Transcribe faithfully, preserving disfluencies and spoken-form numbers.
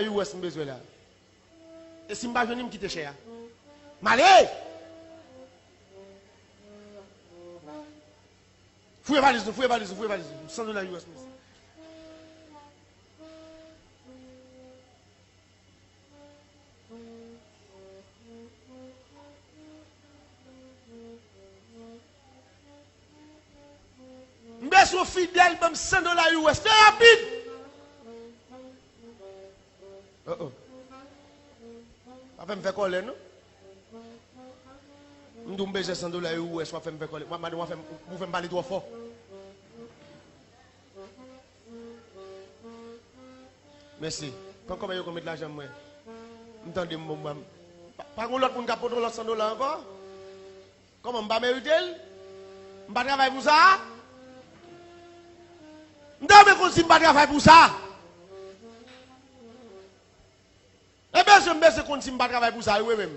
U S m bezwen la. E si m pa jwenn li, m kite chè a. M ale! Fouye valiz nou, fouye valiz nou, fouye valiz nou. San dola U S, mesye. M bezwen Fidèl ban m san dola U S. Trè rapid! Oh, oh. Pa fè m fè kòlè, non. M di w m bezwen san dola U S, w ap fè m fè kòlè. W ap mande w ap fè m, ou fè m pale twò fò. Mèsi. Pran kòman yo konn met lajan mwen. M tande m bon, m pa, pa gen lòt moun k ap pote yon lòt san dola ankò? Kòman, m pa merite l? M pa travay pou sa? M ta renmen konn si m pa travay pou sa. E bezwen, m bezwen konn si m pa travay pou sa, wi, menm.